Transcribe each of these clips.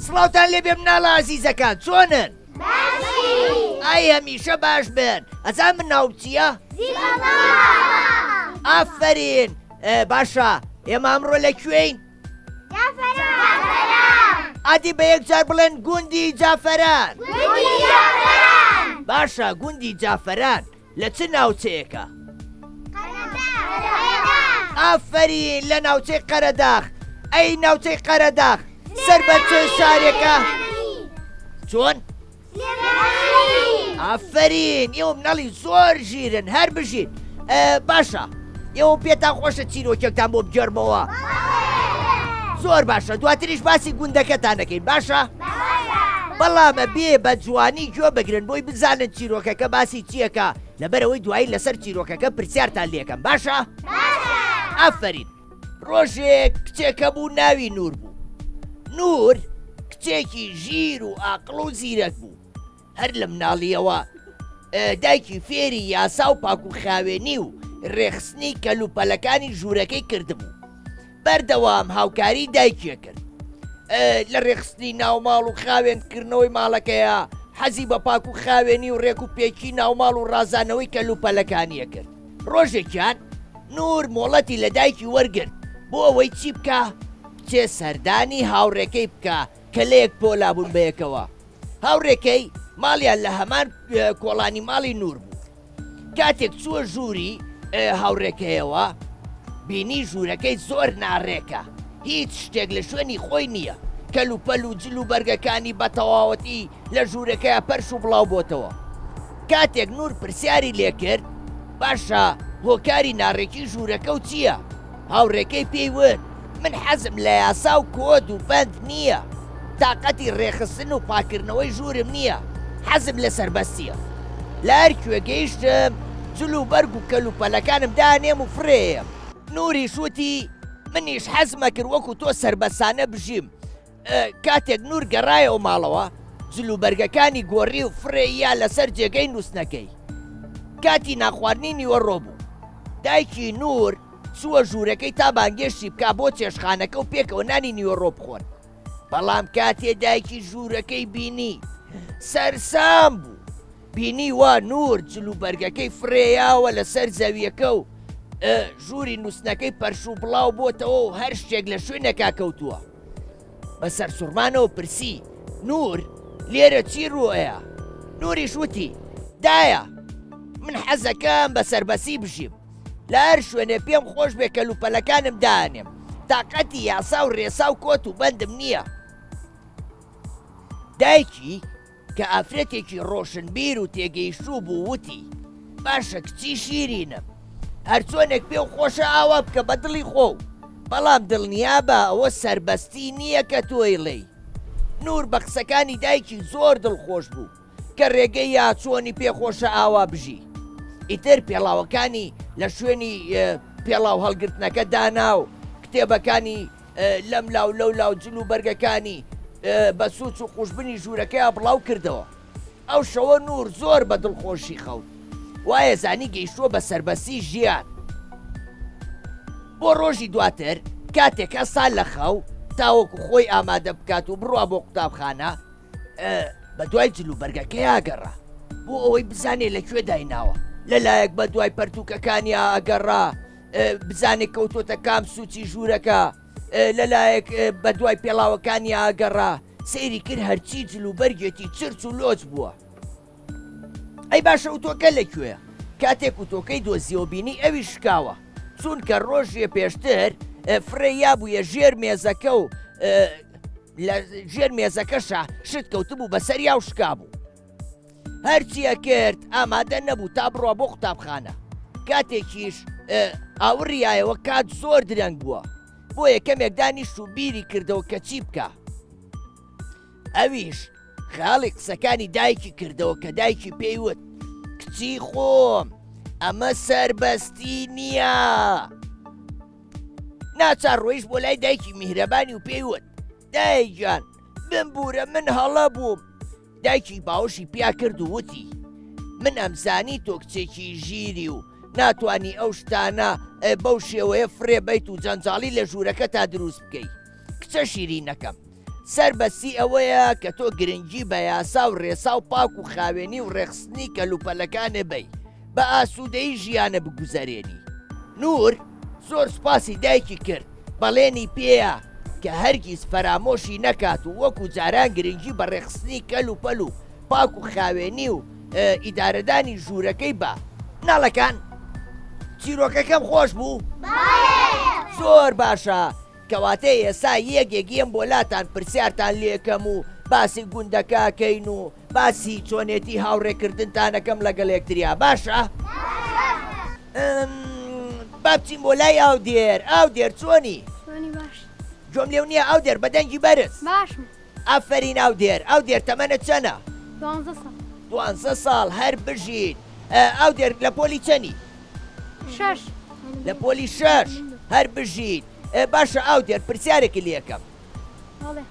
سڵاوتان لێبێ مناڵە ئازیزەکان چۆنن؟ باشین. ئای هەمیشە باش بن. ئەزان من ناوم چییە؟ زیبەڵا. ئافەرین. باشە ئێمە ئەمڕۆ لە کوێین؟ جافەران. ئادی بە یەکجار بڵێن گوندی جافەران. گوندی جافەران. باشە گوندی جافەران لە چ ناوچەیەکە؟ ئافەرین لە ناوچەی قەرەداخ. ئەی ناوچەی قەرەداخ سەر بە چ شارێکە؟ چۆن؟ ئافەرین ئێوە مناڵی زۆر ژیرن هەر بژین باشە ئێوە پێتان خۆشە چیرۆکێکتان بۆ بگێڕمەوە زۆر باشە دواتریش باسی گوندەکەتان دەکەین باشە بەڵامە بێ بە جوانی گوێ بگرن بۆی بزانن چیرۆکەکە باسی چیەکە لەبەرەوەی دوایی لەسەر چیرۆکەکە پرسیارتان لێکەم باشە ئافرین ڕۆژێک کچێکە بوو ناوی نور بوو نور کچێکی ژیر و ئاقڵ و زیرەک بوو هەر لە مناڵیەوە دایکی فێری یاسا و پاک و خاوێنی و ڕێخستنی کەلوپەلەکانی ژوورەکەی کردبوو بەردەوام هاوکاری دایکیە کرد لە ڕێخستنی ناوماڵ و خاوێنکردنەوەی ماڵەکەیە حەزی بە پاک و خاوێنی و ڕێک و پێکی ناوماڵ و ڕازانەوەی کەلوپەلەکانیە کرد ڕۆژێکیان نور مۆڵەتی لە دایکی وەرگرت بۆ ئەوەی چی بکا بچێ سەردانی هاوڕێکەی بکا کە لەیەک پۆلا بوون بەیەکەوە هاوڕێکەی ماڵیان لە هەمان کۆڵانی ماڵی نور بوو کاتێک چووە ژووری هاوڕێکەیەوە بینی ژوورەکەی زۆر ناڕێکە هیچ شتێک لە شوێنی خۆی نییە کەلوپەل و جل و بەرگەکانی بە تەواوەتی لە ژوورەکەیا پەرش و بڵاو بۆتەوە. کاتێک نور پرسیاری لێکرد باشە هۆکاری ناڕێکی ژوورەکەو چییە؟ هاوڕێکەی پێی وت من حەزم لە یاسا و کۆد و بەند نییە، تاقەتی ڕێکخستن و پاککردنەوەی ژوورم نییە، حەزم لە سەربەستییە. لە هەر کوێ گەیشتم جل و بەرگ و کەلوپەلەکانم دانێم و فڕێیەم. نوریش وتی منیش حەزمەکرد وەکو تۆ سەربەستانە بژیم، کاتێک نور گەڕایەوە ماڵەوە جلوبەرگەکانی گۆڕی و فڕێیا لەسەر جێگەی نووسنەکەی. کاتی نانخواردنی نیوەڕۆ بوو. دایکی نور چووە ژوورەکەی تا بانگێشتی بکا بۆ چێشتخانەکە و پێکەوە نانی نیوەڕۆ بخۆن. بەڵام کاتێ دایکی ژوورەکەی بینی سەرسام بوو. بینی وا نور جلوبەرگەکەی فڕێیاوە لەسەر زەویەکە و ژووری نووسنەکەی پەرشوبڵاو بۆتەوە و هەر شتێک لە شوێنێکا کەوتووە. بە سەرسوڕمانەوە پرسی، نور، لێرە چی ڕووئەیا؟ نوریش وتی، دایە، من حەزەکەم بە سەربەسی بژیم. لە هەر شوێنێ پێم خۆش بێ کەلوپەلەکانم دائەنێم. تاقەتی یاسا و ڕێسا و کۆت و بەندم نییە. دایکی کە ئافرەتێکی ڕۆشنبیر و تێگەیشتوو بوو وتی، باشە کچی شیرینم، هەرچۆنێک پێو خۆشە ئاوا بکە بە دڵی خۆو، بەڵام دڵنیابە ئەوە سەربەستی نییە کە تۆ ئەیڵێی. نور بە قسەکانی دایکی زۆر دڵخۆش بوو کە ڕێگەی یا چۆنی پێ خۆشە ئاوا بژی. ئیتر پێڵاوەکانی لە شوێنی پێڵاو هەڵگرتنەکە دانا و کتێبەکانی لەم لاو لەو لاو جل و بەرگەکانی بە سوچ و قوژبنی ژوورەکەیا بڵاو کردەوە. ئەو شەوە نور زۆر بە دڵخۆشی خەوت. وایە زانی گەیشتووە بە سەربەستی ژیان. بۆ ڕۆژی دواتر کاتێک هەستا لە خەو تاوەکو خۆی ئامادە بکات و بڕوا بۆ قوتابخانە، بە دوای جل و بەرگەکەیا گەڕا بۆ ئەوەی بزانێ لە کوێ دایناوە. لە لایەک بە دوای پەرتووکەکانیا ئەگەڕا بزانێ کەوتۆتە کام سوچی ژوورەکە، لەلایەک بە دوای پێڵاوەکانیا ئەگەڕا، سەیری کرد هەرچی جل و بەرگێتی چرچ و لۆچ بووە. ئەی باشە ئوتۆکە لە کوێیە؟ کاتێک ئوتۆکەی دۆزیەوە بینی ئەویش شکاوە، چونکە ڕۆژێ پێشتر فڕێ یابوویە ژێر مێزەکە و لە ژێر مێزەکەشا شت کەوتبوو بەسەریا و شکابوو. هەرچی ئەکرد ئامادە نەبوو تا بڕوا بۆ قوتابخانە. کاتێکیش ئاوڕیایەوە کات زۆر درەنگ بووە. بۆیە کەمێک دانیشت و بیری کردەوە کە چی بکا. ئەویش خەیاڵی قسەکانی دایکی کردەوە کە دایکی پێی وت کچی خۆم ئەمە سەربەستی نییە. ناچار ڕۆیشت بۆ لای دایکی میهرەبانی و پێی وت دایە گیان بمبوورە من هەڵە بووم. دایکی باوەشی پیا کرد و وتی، من ئەمزانی تۆ کچێکی ژیری و ناتوانی ئەو شتانە بەو شێوەیە فڕێ بەیت و جەنجاڵی لە ژوورەکەتا دروست بکەی. کچە شیرینەکەم. سەربەستی ئەوەیە کە تۆ گرنگی بە یاسا و ڕێسا و پاک و خاوێنی و ڕێکخستنی کەلوپەلەکانێ بەی، بە ئاسوودەیی ژیانە بگوزەرێنی. نوور زۆر سوپاسی دایکی کرد، بەڵێنی پێیا کە هەرگیز فەرامۆشی نەکات و وەکو جاران گرنگی بە ڕێکخستنی کەل و پەل و پاک و خاوێنی و ئیدارەدانی ژوورەکەی با. مناڵەکان چیرۆکەکەم خۆش بوو؟ زۆر باشە کەواتە ئێسا یەک یەک یەم بۆ لاتان پرسیارتان لێکەم و باسی گوندەکە کەین و باسی چۆنێتی هاوڕێکردنتانەکەم لەگەڵ یەکتریا باشە؟ با بچین بۆ لای ئاودێر ئاودێر چۆنی؟ گوێم لێو نییە ئاودێر بە دەنگی بەرز باشم ئافەرین ئاودێر ئاودێر تەمەنت چەنە؟ دوانزە ساڵ. دوانزە ساڵ هەر بژیت. ئاودێر لە پۆلی چەنی؟ شەش. لە پۆلی شەش هەر بژیت. باشە ئاودێر پرسیارێکی لێکەم. بەڵێ.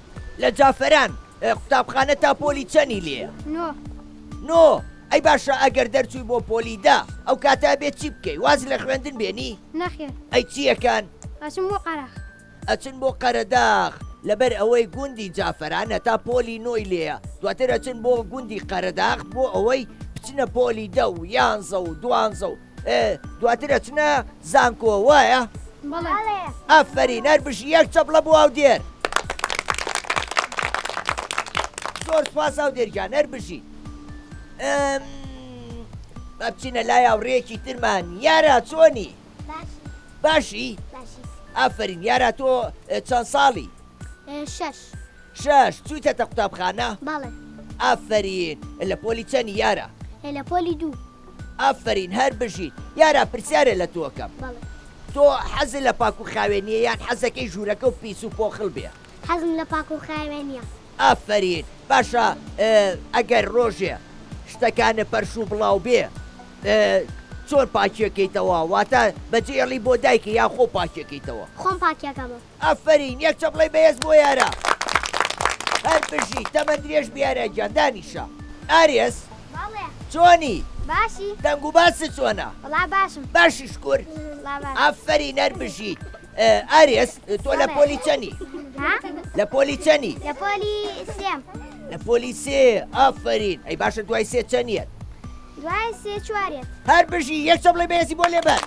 لە جافەران قوتابخانە تا پۆلی چەنی لێیە؟ نۆ. نۆ ئەی باشە ئەگەر دەرچووی بۆ پۆلی دە ئەو کاتە ئەبێت چی بکەی واز لە خوێندن بێنی؟ نەخێر. ئەی چییەکان؟ ئەچم بۆ قەراخ. ئەچن بۆ قەرەداغ لەبەر ئەوەی گوندی جافەران هەتا پۆلی نۆی لێیە دواتر ئەچن بۆ گوندی قەرەداغ بۆ ئەوەی بچنە پۆلی دە و یانزە و دوانزە و دواتر ئەچنە زانکۆ وایە؟ بەڵێ. ئافەرین هەر بژی یەک چەپڵە بۆ ئاودێر. زۆر سوپاس ئاودێر گیان هەر بژیت. با بچینە لای هاوڕێیەکی ترمان یارا چۆنی؟ باشی؟ ئافەرین یارا تۆ چەند ساڵی؟ شەش. شەش چوویتەتە قوتابخانە؟ بەڵێ. ئافەرین لە پۆلی چەنی یارا؟ لە پۆلی دوو. ئافەرین هەر بژیت یارا پرسیارێ لە تۆکەم. بەڵێ. تۆ حەزت لە پاک و خاوێنیە یان حەزەکەی ژوورەکە و پیس و پۆخل بێ؟ حەزم لە پاک و خاوێنیە. ئافەرین باشە ئەگەر ڕۆژێ شتەکانت پەرش و بڵاو بێ چۆن پاکیەکەیتەوە واتە بەجێڵی بۆ دایکە یان خۆ پاکیەکەیتەوە؟ خۆم پاکیەکەمەوە. ئافەرین یەک چەپڵەی بەهێز بۆ یارا هەر بژی تەمەن درێژ بی یارا گیان دانیشە ئارێز بەڵێ. چۆنی؟ باشی. دەنگ و باست چۆنە؟ وەڵا باشم. باشی شکور. وەڵا باشم. ئافەرین هەر بژیت. ئارێز تۆ لە پۆلی چەنی؟ لە پۆلی چەنی؟ لە پۆلی سێم. لە پۆلی سێ ئافەرین ئەی باشە دوای سێ چەنیەت؟ دوای سێ چوارێت. هەر بژی یەک چەپڵەی بەهێزی بۆ لێبەر.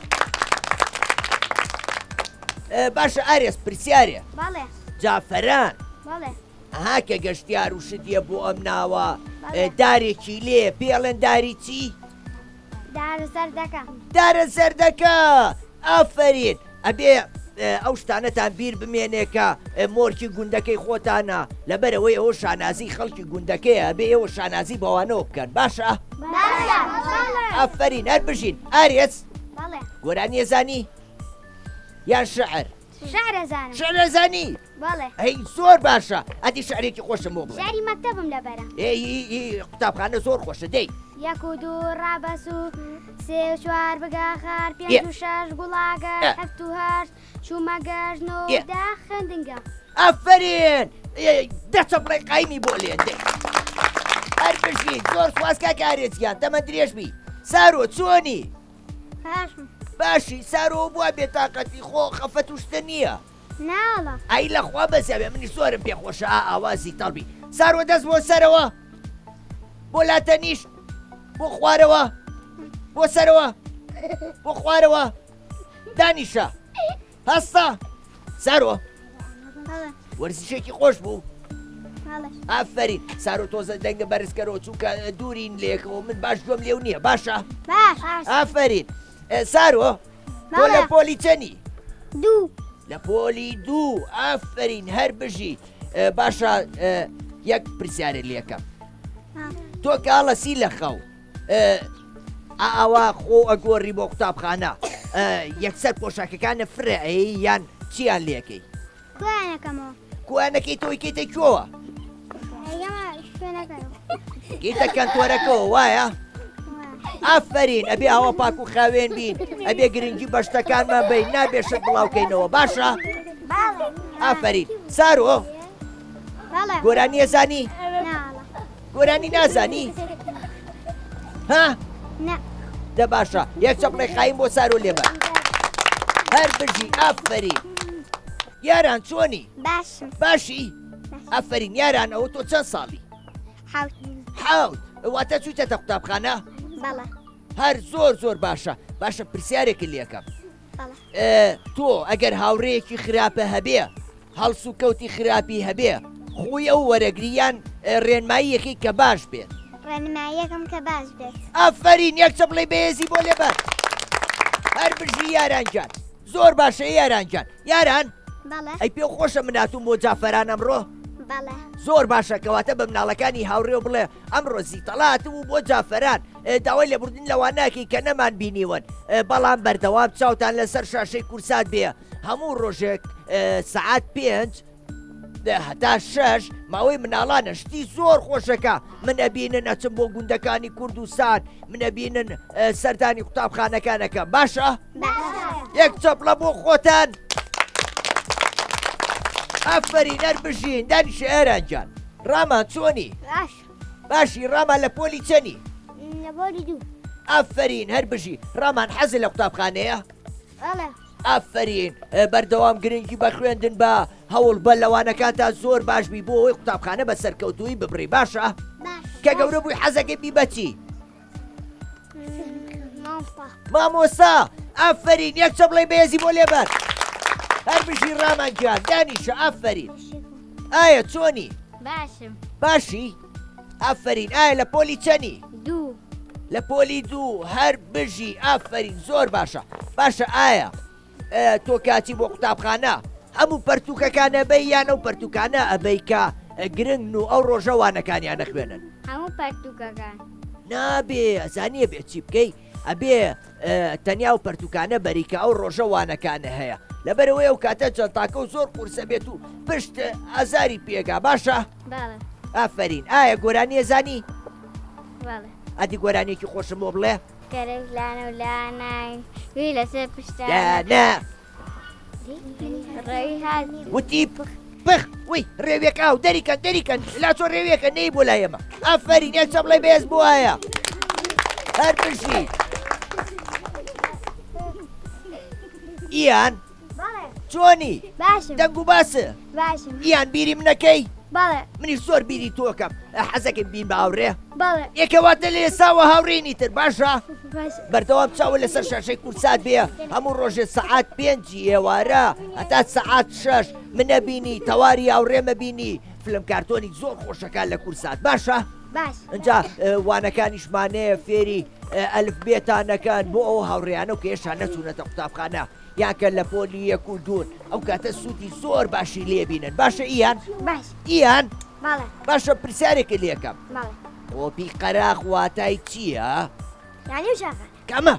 باشە ئارێز پرسیارێ. بەڵێ. جافەران. بەڵێ. ئەها کە گەشتیار و شتیە بۆ ئەم ناوە دارێکی لێ پێڵێن داری چی؟ دارە زەردەکە. دارە زەردەکە ئافەرین ئەبێ ئەو شتانەتان بیر بمێنێ کە مۆرکی گوندەکەی خۆتانە لەبەرەوەی ئەوە شانازی خەڵکی گوندەکەیە ئەبێ ئێوە شانازی بەوانەوە بکەن باشە ئافەرین هەر بژین ئارێز گۆرانیە زانی یان شعر شعر ئەزانم. شعر ئەزانی؟ بەڵێ. ئەی زۆر باشە ئەدی شعرێکی خۆشم بۆ بڵێ. شعری مەکتەبم لەبەرە. ئێ ئی ئی قوتابخانە زۆر خۆشە دەی. یەک و دوو ڕابەس و سێ و چوار بگە خار پێنج و شەش گوڵاگەر هەفت و هەشت چوومە گەشت نۆ و دە خوێندنگە. ئافەرین دە چەپڵەی قایمی بۆ لێن دەی. هەر بژیت زۆر سوپاس کاک ئارێز گیان تەمەن درێژ بی. سارۆ چۆنی؟ باشم. باشی سارۆ بوا بێتاقەتی خۆ خەفەت و شتە نییە. ناوەڵا. ئەی لەخوا بەزیاوێ منیش زۆرم پێ خۆشە ئا ئاوازی تەڵبی سارۆ دەست بۆ سەرەوە بۆ لاتەنیشت بۆ خوارەوە بۆ سەرەوە بۆ خوارەوە دانیشە هەستە سارۆ وەرزشێکی خۆش بوو ئافرین سارۆ تۆزە دەنگە بەرزکەرەوە چونکە دوورین لێکەوە من باش گوێم لێو نییە باشە ئافرین سارۆ تۆ لە پۆلی چەنی دوو لە پۆلی دوو ئافرین هەر بژی باشە یەک پرسیارە لەکەم تۆ کاڵەسی لە خەو ئاوا خۆ ئەگۆڕی بۆ قوتابخانە یەکسەر پۆشاکەکانە فرە ئەی یان چیان لەکەی کۆیانەکەمەوە کۆیانەکەی تۆی کەیتە کوێوە کەیتە کەنتۆرەکەەوە وایە ئافرین ئەبێ ئاوا پاک و خاوێن بین ئەبێ گرنگی بە شتەکانمان بین نابێ شت بڵاوکەینەوە باشە ئافرین سارۆ گۆرانیە زانی گۆرانی نازانی ها دە باشە یەک چەپڵەی قایم بۆ سارۆ لێبە هەر بژی ئافرین یاران چۆنی باشم باشی باش. ئەفەرین یاران ئەوە تۆ چەند ساڵی؟ حەوت. حەوت واتە چوویتەتە قوتابخانە؟ بەڵێ. هەر زۆر زۆر باشە باشە پرسیارێکت لێکەم تۆ ئەگەر هاوڕێیەکی خراپە هەبێ هەڵس و کەوتی خراپی هەبێ خوی ئەو وەرەگری یان ڕێنماییەکەی کە باش بێت؟ ڕێنماییەکەم کە باش بێت. ئافەرین یەک چەپڵەی بەهێزی بۆ لێبەر. هەر بژی یاران گیان. زۆر باشە یاران گیان. یاران؟ بەڵێ. ئەی پێو خۆشە من هاتووم بۆ جافەران ئەمڕۆ؟ بەڵێ. زۆر باشە کەواتە بە مناڵەکانی هاوڕێو بڵێ ئەمڕۆ زیتەڵە هاتبوو بۆ جافەران داوای لێبوردن لەوان ناکەی کە نەمان بینیون بەڵام بەردەوام چاوتان لەسەر شاشەی کورسات بێ هەموو ڕۆژێک سەعات پێنج هەتا شەش ماوەی مناڵانە شتی زۆر خۆشەکە من ئەبینن ئەچم بۆ گوندەکانی کوردستان من ئەبینن سەردانی قوتابخانەکانەکە باشە یەک چەپڵە بۆ خۆتان ئافرین هەر بژین دانیشە ئێران گیان ڕامان چۆنی باش باشی ڕامان لە پۆلی چەنی لە پۆلی دوو ئافرین هەر بژی ڕامان حەزت لە قوتابخانەیە بەڵێ. ئافەرین بەردەوام گرنگی بە خوێندن بە هەوڵ بە لەوانەکانتا زۆر باش بی بۆ ئەوەی قوتابخانە بە سەرکەوتوویی ببڕی باشە کە گەورە بووی حەزەکەی بی بەچی مامۆستا ئافەرین یەک چەپڵەی بەهێزی بۆ لێبەر هەر بژی ڕامان گیان دانیشە ئافەرین ئایا چۆنی باشم باشی ئافەرین ئایا لە پۆلی چەنی؟ دوو. لە پۆلی دوو هەر بژی ئافەرین زۆر باشە باشە ئایا تۆ کاچی بۆ قوتابخانە هەموو پەرتوکەکان ئەبەی یان ئەو پەرتوکانە ئەبەی کە گرنگن و ئەو ڕۆژە وانەکانیان ئەخوێنن؟ هەموو پەرتوکەکان. نابێ ئەزانی ئەبێ چی بکەی ئەبێ تەنیا ئەو پەرتوکانە بەری کە ئەو ڕۆژە وانەکانە هەیە لەبەرەوەی ئەو کاتە جەنتاکە و زۆر قورسە بێت و پشت ئازاری پێگا باشە؟ بەڵێ. ئافەرین ئایا گۆرانیە زانی؟ بەڵێ. ئەدی گۆرانیەکی خۆشم بۆ بڵێ؟ کەرەک لانە و لاناین گوێی لەسەر پشتانە. دانا. ڕێوی هات. وتی پخ وی ڕێویەک ئاو دەریکەن دەریکەن لاچۆ ڕێویەکە نەی بۆ لای ئێمە ئافەرین یەک چەپڵەی بەهێز بوایە هەر بژی ئیان چۆنی؟ باشم. دەنگ و باسە؟ باشم. ئیان بیری منەکەی؟ بەڵێ. منیش زۆر بیری تۆکەم حەزەکەم بین بە هاوڕێ؟ بەڵێ. یەکەواتە لە ئێستاوە هاوڕێینی تر باشە؟ باشە. بەردەوام چاوە لەسەر شاشەی کورسات بێ هەموو ڕۆژێ سەعات پێنجی ئێوارە هەتا سەعات شەش منە بینی تەواری هاوڕێمە بینی فلم کارتۆنی زۆر خۆشەکان لە کورسات باشە؟ باش. ئینجا وانەکانیشمانەیە فێری ئەلف بێتانەکەن بۆ ئەو هاوڕێیانە و کە هێشتا نەچوونەتە قوتابخانە یان کە لە پۆلی یەک و دوون ئەو کاتە سوودی زۆر باشی لێ بینن باشە ئیان؟ باش. ئیان؟ بەڵێ. باشە پرسیارێکت لێکەم. بەڵێ. قۆپی قەراخ واتای چییە؟ یانی ئەو شاخانە. کامە؟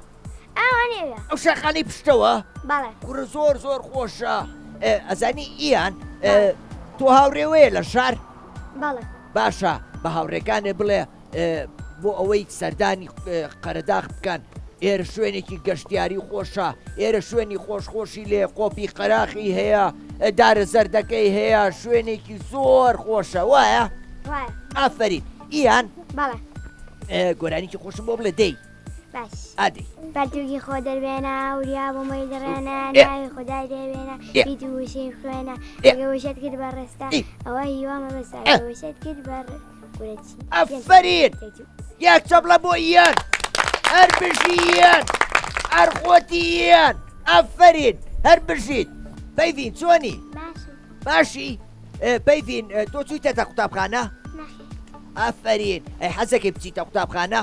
ئەوانەی ئەوێ. ئەو شاخانەی پشتەوە؟ بەڵێ. کوڕە زۆر زۆر خۆشە. ئەزانی ئیان تۆ هاوڕێوەیە لە شار؟ بەڵێ. باشە بە هاوڕێکانێ بڵێ بۆ ئەوەی سەردانی قەرەداخ بکەن ئێرە شوێنێکی گەشتیاری خۆشە ئێرە شوێنی خۆش خۆشی لێ قۆپی قەراخی هەیە دارە زەردەکەی هەیە شوێنێکی زۆر خۆشە وایە ئافرین ئیان بەڵێ گۆرانیکی خۆشم بۆ بڵێ دەی باش ئادەی پەرتوکی خۆ دەربێنە وریا بۆ مەی دڕێنە ناوی خودای دەوێنە بیت وشەی خوێنە ئەگە وشەت کرد بە ڕێستا ئەوە هیوا مەبەستە وشەت کرد بە ئەفەرین یەک چەپڵە بۆ ئیان هەر بژی ئیان هەر خۆتی ئیان ئەفەرین هەر بژیت پەیڤین چۆنی باشی پەیڤین تۆ چوویتەتە قوتابخانە ئەفەرین ئەی حەزەکەی بچیتە قوتابخانە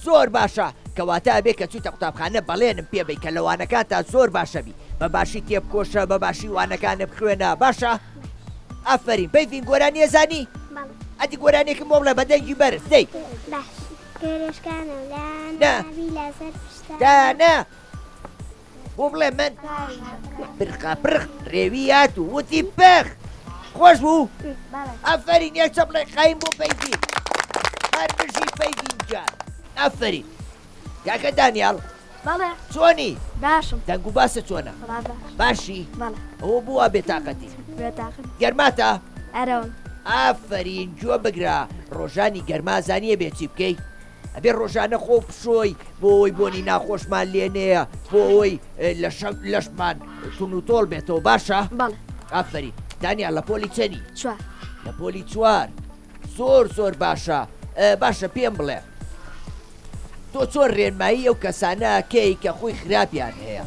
زۆر باشە کەواتە ئەبێ کە چویتە قوتابخانە بەڵێنم پێ بەی کە لە وانەکانتا زۆر باشە بی بە باشی تێبکۆشە بە باشی وانەکانت بخوێنە باشە ئافەرین پەیڤین گۆرانی ئەزانی بەڵێ. ئەدی گۆرانیەکم بۆ بڵێ بە دەنگی بەرز دەی. باش کەرێشکانە و نا. لانە بی لەسەر پشتانە. دانا بۆ بڵێ من پرخە پرخ ڕێوی هات و وتی پخ خۆش بوو ئەفەرین یەک چەپڵەی قایم بۆ پەیڤین هەر بژی پەیڤین گیان ئەفەرین کاکە دانیاڵ بەڵێ چۆنی باشم دەنگ و باسە چۆنە باشی بەڵێ ئەوە بووە بێتاقەتی بێتاقەت گەرماتە ئەرەوە ئافەرین گوێ بگرە ڕۆژانی گەرما زانیە بێ چی بکەی ئەبێ ڕۆژانە خۆ بشۆی بۆ ئەوەی بۆنی ناخۆشمان لێ نەیە بۆ ئەوەی لەشمان تون و تۆڵ بێتەوە باشە بەڵێ ئافەرین دانیال لە پۆلی چەنی چوار. لە پۆلی چوار زۆر زۆر باشە باشە پێم بڵێ تۆ چۆن رێنمایی ئەو کەسانە ئەکەی کە خوی خراپیان هەیە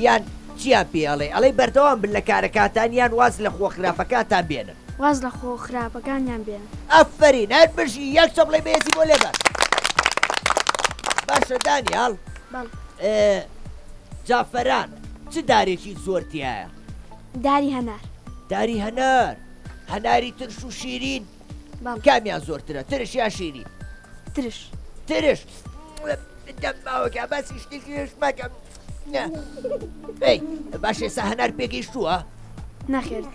یان چیان پێ ئەڵێی ئەڵێی بەردەوام بن لە کارەکانتان یان واز لە خووە خراپەکانتان بێنن؟ واز لە خووە خراپەکانیان بێنن. ئەفەرین هەر بژی یەک چەپڵەی بەهێزی بۆ لێبەن. باشە دانیاڵ بەڵێ. جافەران چ دارێکی زۆر تیایە؟ داری هەنار. داری هەنار هەناری ترش و شیرین؟ بەڵێ. کامیان زۆرترە ترش یا شیرین؟ ترش. ترش دەم ماوەکە باسی شتی ترش مەکەم ئەی باش ئێستا هەنار پێگەیشتووە؟ نەخێر.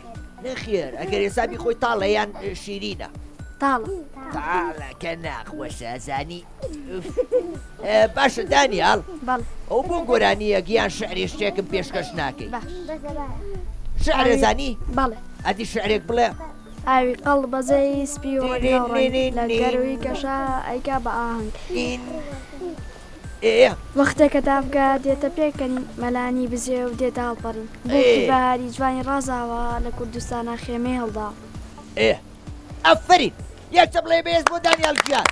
نەخێر ئەگەر ئێستا بیخۆی تاڵە یان شیرینە؟ تاڵە. تاڵە کە ناخۆشە زانی باشە دانیاڵ بەڵێ. ئەو بۆ گۆرانییەک یان شعرێ شتێکم پێشکەش ناکەی؟ باش. شعرێ زانی؟ بەڵێ. ئەدی شعرێک بڵێ. ئاوی قەڵ بەزەی سپی و ڕەنگاو ڕەنگ لە گەرووی کەشا ئەیکا بە ئاهەنگ. وەختێ کە تاڤگە دێتە پێکەنین مەلانی بزێو دێتە هەڵپەڕین بووکی بەهاری جوانی ڕازاوە لە کوردستانا خێمەی هەڵداوە. ئەفەرین یەک چەپڵەی بەهێز بۆ دانیاڵ گیان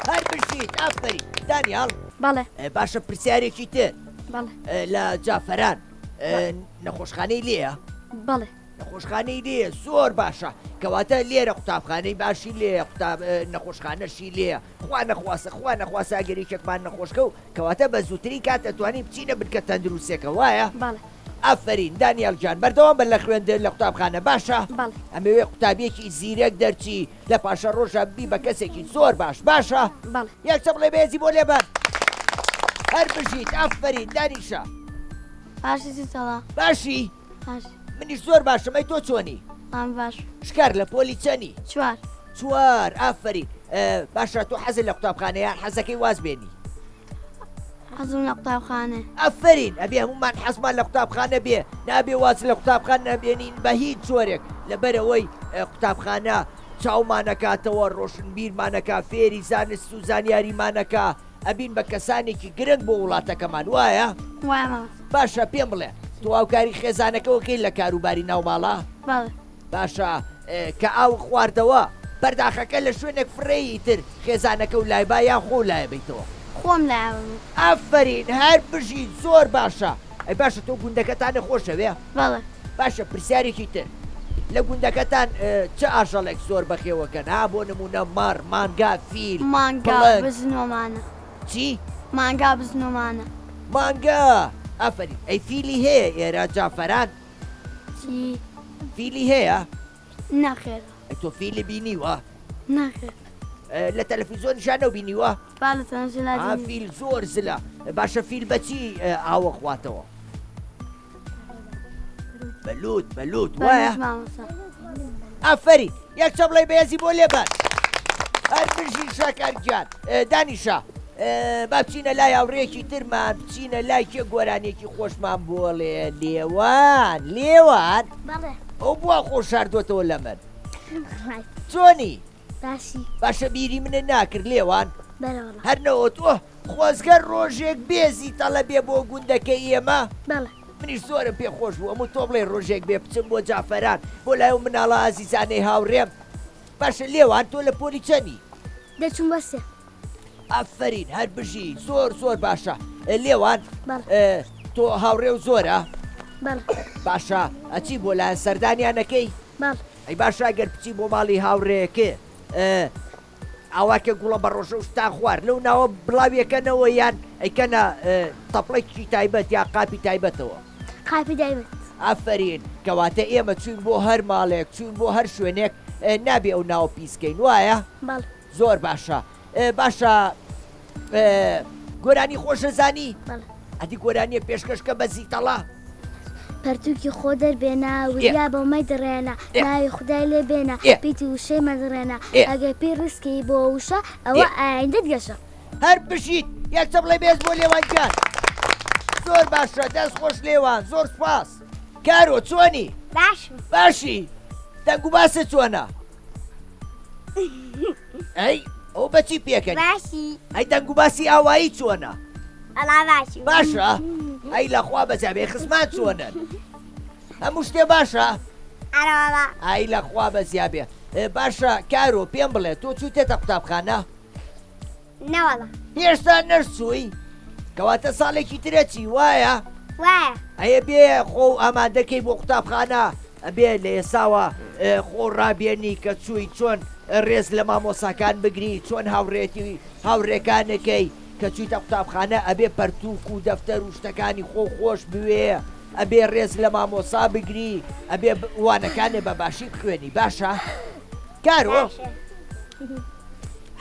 هەر بژیت ئافەرین دانیاڵ. بەڵێ. باشە پرسیارێکی تر. بەڵێ. لە جافەران نەخۆشخانەی لێیە؟ بەڵێ. نەخۆشخانەی لێیە زۆر باشە کەواتە لێرە قوتابخانەی باشی لێیە قوتاب نەخۆشخانەشی لێیە خوا نەخواستە خوا نەخواستە ئەگەر یەکێکمان نەخۆشکە و کەواتە بە زووترین کات ئەتوانین بچینە بنکە تەندروستیەکە وایە؟ بەڵێ. ئافەرین دانیال گیان بەردەوام بە لە خوێندن لە قوتابخانە باشە؟ بەڵێ. ئەمەوێ قوتابیەکی زیرەک دەرچی لە پاشەڕۆژا ببی بە کەسێکی زۆر باش باشە؟ بەڵێ. یەک چەپڵەی بەهێزی بۆ لێبەن هەر بژیت ئافەرین دانیشە. باشی سیسەڵا. باشی؟ باش. منیش زۆر باشم ئەی تۆ چۆنی؟ ئەم باش. شکار لە پۆلی چەنی؟ چوار. چوار ئافەرین باشە تۆ حەزت لە قوتابخانە یان حەزەکەی واز بێنی؟ حەزم لە قوتابخانە. ئەفەرین ئەبێ هەموومان حەزمان لە قوتابخانە بێ نابێ واز لە قوتابخانە بێنین بە هیچ جۆرێک لەبەرئەوەی قوتابخانە چاومانەکاتەوە ڕۆشنبیرمانەکا فێری زانست و زانیاریمانەکا ئەبین بە کەسانێکی گرنگ بۆ وڵاتەکەمان وایە؟ وایە مامۆستا. باشە پێم بڵێ تۆ هاوکاری خێزانەکەوە کەی لە کاروباری ناوماڵا؟ بەڵێ. باشە کە ئاو خواردەوە پەرداخەکە لە شوێنێک فڕێی ئیتر خێزانەکە و لایبا یان خۆو لایەبەیتەوە؟ خۆم لایەبەم. ئافەرین هەر بژی زۆر باشە. ئەی باشە تۆ گوندەکەتانە خۆشەوێ؟ بەڵێ. باشە پرسیارێکی تر لە گوندەکەتان چ ئاژەڵێک زۆر بەخێوەکەن ها بۆ نمونە مەڕ مانگا فیل مانگا پڵنگ. بزن ومانە. چی؟ مانگا بزن ومانە. مانگا ئافەرین ئەی فیلی هەیە ئێرە جافەران؟ چی؟ فیلی هەیە؟ نەخێر. ئەی تۆ فیلی بینیوە؟ نەخێر. لە تەلەفیزۆنیشا نەوبینیوە؟ با لە تەلەفزیۆنا ها بینیوە. فیل زۆر زلە. باشە فیل بە چی ئاوە خواتەوە؟ بە لوت بە لوت وایە؟ بە لوت مامۆستا. ئافەرین یەک چەپڵەی بەهێزی بۆ لێبەن. هەر بژی شەکەر گیان. دانیشە با بچینە لای هاوڕێیەکی ترمان بچینە لای کێ گۆرانیەکی خۆشمان بۆڵێ لێوان لێوان بەڵێ ئەو بووە خۆ شاردۆتەوە لە من چۆنی باشی باشە بیری منە ناکرد لێوان بەرەوەڵا هەر نەوە تۆ خۆزگە ڕۆژێک بێزی تەڵە بێ بۆ گوندەکەی ئێمە بەڵێ منیش زۆرم پێ خۆش بوو ئەموو تۆ بڵێ ڕۆژێک بێ بچم بۆ جافەران بۆ لای ئەو مناڵە ئازیزانەی هاوڕێم باشە لێوان تۆ لە پۆلی چەنی؟ دەچوم بۆ سێ. ئافەرین هەر بژی زۆر زۆر باشە لێوان بەڵێ. تۆ هاوڕێ و زۆرە؟ بەڵێ. باشە ئەچی بۆ لایان سەردانیان ئەکەی؟ بەڵێ. ئەی باشە ئەگەر بچی بۆ ماڵی هاوڕێیەکێ ئاوا کە گوڵە بە ڕۆژە و شتان خوارد لەو ناوە بڵاویەکەنەوە یان ئەیکەنە تەپڵێکی تایبەت یا قاپی تایبەتەوە؟ قاپی تایبەت. ئافەرین کەواتە ئێمە چوین بۆ هەر ماڵێک چوین بۆ هەر شوێنێک نابێ ئەو ناوە پیس کەین وایە؟ بەڵێ. زۆر باشە باشە گۆرانی خۆشەزانی؟ بەڵێ. ئەدی گۆرانیەک پێشکەش کە بە زیتەڵە. پەرتووکی خۆ دەربێنە وریا بە مەدڕێنە ناوی خودای لێ بێنە پیتی وشەی مەدڕێنە ئەگەر پێی ڕیزکەی بۆ وشە ئەوە ئایندەت گەشە. هەر بژیت یەک چەپڵەی بێز بۆ لێوان گیان زۆر باشە دەست خۆش لێوان زۆر سوپاس کارۆ چۆنی باشم باشی دەنگ و باست چۆنە ئەی ئەو بەچی پێکەنی باشی ئەی دەنگ و باسی ئاوایی چۆنە ئەڵا باشی باشە ئەی لەخوا بەجابێ خزمان چۆنن هەموو شتێ باشە؟ ئەرەوەڵا. ئای لە خوا بەزیا بێ. باشە کارۆ پێم بڵێ تۆ چوویتەتە قوتابخانە؟ نەوەڵا. هێشتا نەشچووی؟ کەواتە ساڵێکی ترە چی وایە؟ وایە. ئەیە بێ خۆ ئامادەکەی بۆ قوتابخانە ئەبێ لە ئێساوە خۆ ڕابێنی کە چووی چۆن ڕێز لە مامۆساکان بگری چۆن هاوڕێتی هاوڕێکانەکەی کە چوویتە قوتابخانە ئەبێ پەرتووک و دەفتەر و شتەکانی خۆ خۆش بوێ ئەبێ ڕێز لە مامۆسا بگری ئەبێ وانەکانێ بە باشی بخوێنی باشە کارۆ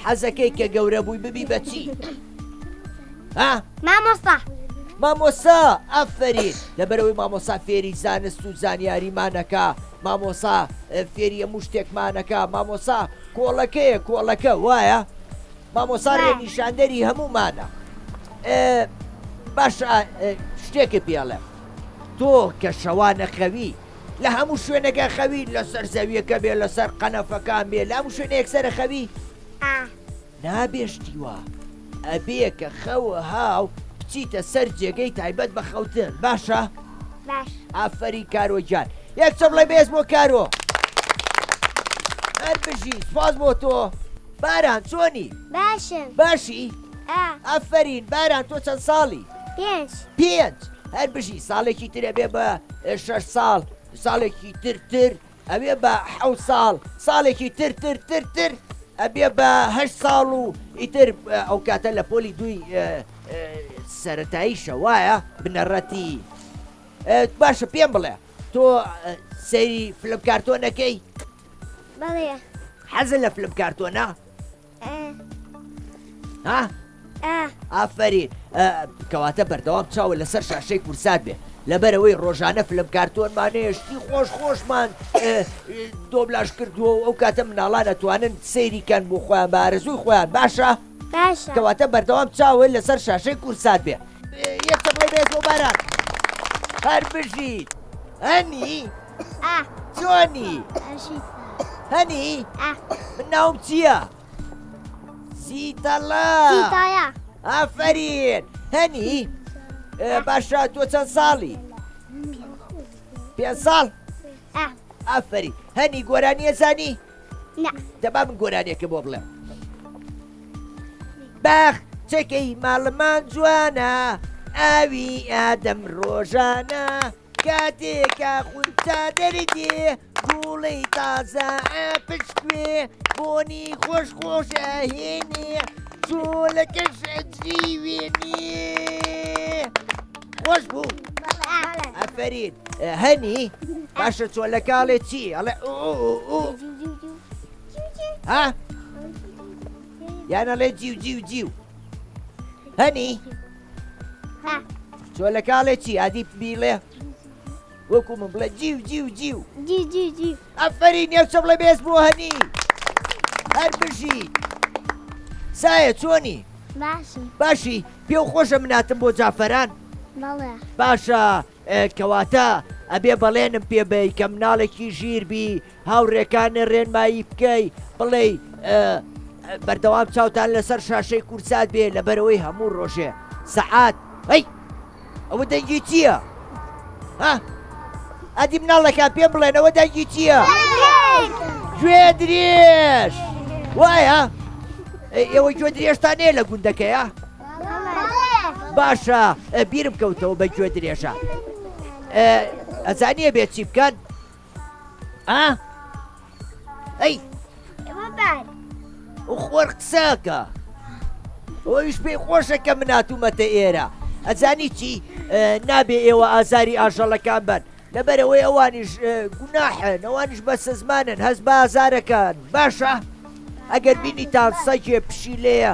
حەزەکەی کە گەورە بووی ببی بە چی؟ ها؟ مامۆستا مامۆسا ئەفەرین لەبەرەوەی مامۆسا فێری زانست و زانیاریمانەکە مامۆسا فێری هەموو شتێکمانەکە مامۆسا کۆڵەکەیە کۆڵەکە وایە مامۆسا ڕێ نیشاندەری هەموومانە باشە شتێکە پێڵێم تۆ کە شەوانە خەوی لە هەموو شوێنەکە خەوی لەسەر زەویەکە بێ لەسەر قەنەفەکان بێ لە هەموو شوێنە یەکسەرە خەوی نابێ شتی وا ئەبێ کە خەوە هاو بچیتە سەر جێگەی تایبەت بە خەوتن باشە؟ باش. ئافەرین کارۆ گیان یەک چەپڵەی بەهێز بۆ کارۆ هەر بژی سوپاس بۆ تۆ باران چۆنی؟ باشم. باشی؟ ئا. ئافەرین باران تۆ چەند ساڵی؟ پێنج. پێنج هەر بژی ساڵێکی تر ئەبێ بە شەش ساڵ ساڵێکی تر تر ئەبێ بە حەوت ساڵ، ساڵێکی تر تر تر تر ئەبێ بە هەشت ساڵ و ئیتر ئەو کاتە لە پۆلی دووی سەرەتاییشە وایە بنەڕەتی. باشە پێم بڵێ تۆ سەیری فلم کارتۆنەکەی؟ بەڵێ. حەزت لە فلم کارتۆنە؟ ها؟ ئافەرین کەواتە بەردەوام چاوە لەسەر شاشەی کورسات بێ لەبەرەوەی ڕۆژانە فلم کارتۆنمان هەیە شتی خۆش خۆشمان دۆبلاژ کردووە و ئەو کاتە مناڵان ئەتوانن سەیری کەن بۆ خۆیان بە ئارەزووی خۆیان باشە باشە کەواتە بەردەوام چاوە لەسەر شاشەی کورسات بێ یەک چەپڵەی بێز بۆ باران هەر بژیت هەنی چۆنی هەنی من ناوم چییە؟ سیتەڵە سیتایە ئافەرین هەنی باشە تۆ چەند ساڵی پێ ساڵ ئافەرین هەنی گۆرانیە زانی دەبا من گۆرانیەکە بۆ بڵێم باخ چەکەی ماڵمان جوانە ئاوی ئادەم ڕۆژانە کاتێکا خونچا دەردێ گوڵەی تازە ئەپشکوێ بۆنی خۆش خۆش ئەهێنێ چۆلەکەش ئەجریوێنێ خۆش بوو ئەفەرین هەنی باشە چۆلەکاڵێ چی ئەڵێ ها یان ئەڵێ جیو جیو جیو هەنی چۆلەکاڵێ چی ئادی بیڵێ وەکو من بڵێ جیو جیو جیو جیو جیو جیو ئەفەرین یەک چەپڵە بێز بۆ هەنی هەر بژی سایە چۆنی باشم باشی پێو خۆشە مناتم بۆ جافەران بەڵێ باشە کەواتە ئەبێ بەڵێنم پێ بەی کە مناڵێکی ژیر بی هاوڕێکانە ڕێنمایی بکەی بڵێی بەردەوام چاوتان لەسەر شاشەی کورسات بێ لەبەرەوەی هەموو ڕۆژێ سەعات هەی ئەوە دەنگی چییە؟ ها؟ ئەدی مناڵەکان پێم بڵێن ئەوە دەنگی چییە؟ گوێ درێژ وایە؟ ئێوە گوێ درێژتان نێ لە گوندەکەیە؟ باشە بیرم کەوتەوە بە گوێ درێژە ئەزانیە بێت چی بکەن؟ ئا ئەی خۆر قساکە ئەویش پێی خۆشە کە من هاتوومەتە ئێرە ئەزانی چی نابێ ئێوە ئازاری ئاژەڵەکان بن لەبەرەوەی ئەوانیش گوناحن ئەوانیش بە سزمانن هەست بە ئازارەکان باشە ئەگەر بینیتان سەگێ پشیلەیە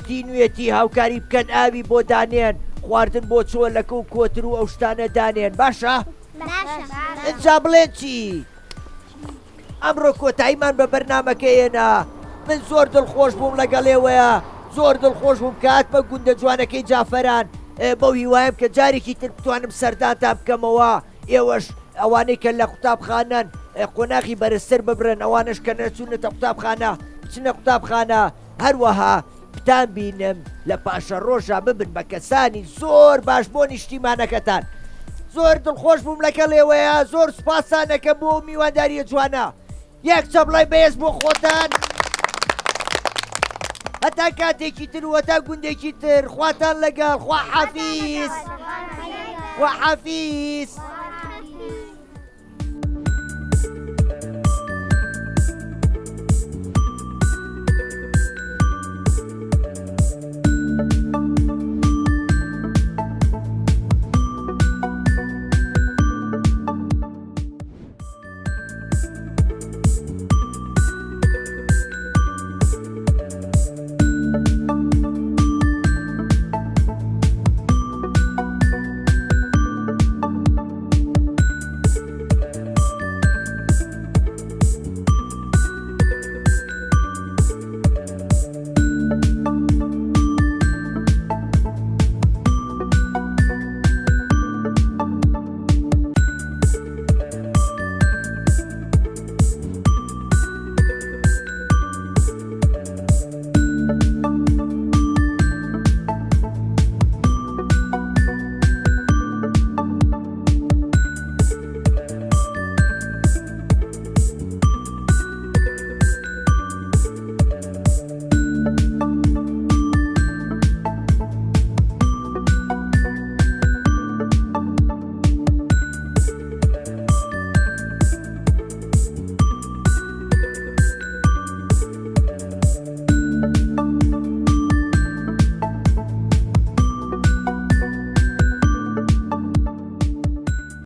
تینوێتی هاوکاری بکەن ئاوی بۆ دانێن خواردن بۆ چۆلەکە و کۆتر و ئەو شتانە دانێن باشە ئینجا بڵێن چی؟ ئەمڕۆ کۆتاییمان بە بەرنامەکە هێنا من زۆر دڵخۆش بووم لەگەڵ ئێوەیە زۆر دڵخۆش بووم کە هاتمە گوندە جوانەکەی جافەران بەو هیوایم کە جارێکی تر بتوانم سەردانتان بکەمەوە ئێوەش ئەوانەی کە لە قوتابخانەن قۆناغی بەرزتر ببرن ئەوانەش کە نەچوونەتە قوتابخانە بچنە قوتابخانە هەروەها بتان بینم لە پاشەڕۆژا ببن بە کەسانی زۆر باش بۆ نیشتیمانەکەتان. زۆر دڵخۆش بووم لەگەڵ ئێوەیە زۆر سوپاستان ئەکەم بۆ ئەو میوانداریە جوانە یەک چەپڵەی بەهێز بۆ خۆتان هەتا کاتێکی تر و هەتا گوندێکی تر خواتان لەگەڵ خوا حافیز خوا حافیز.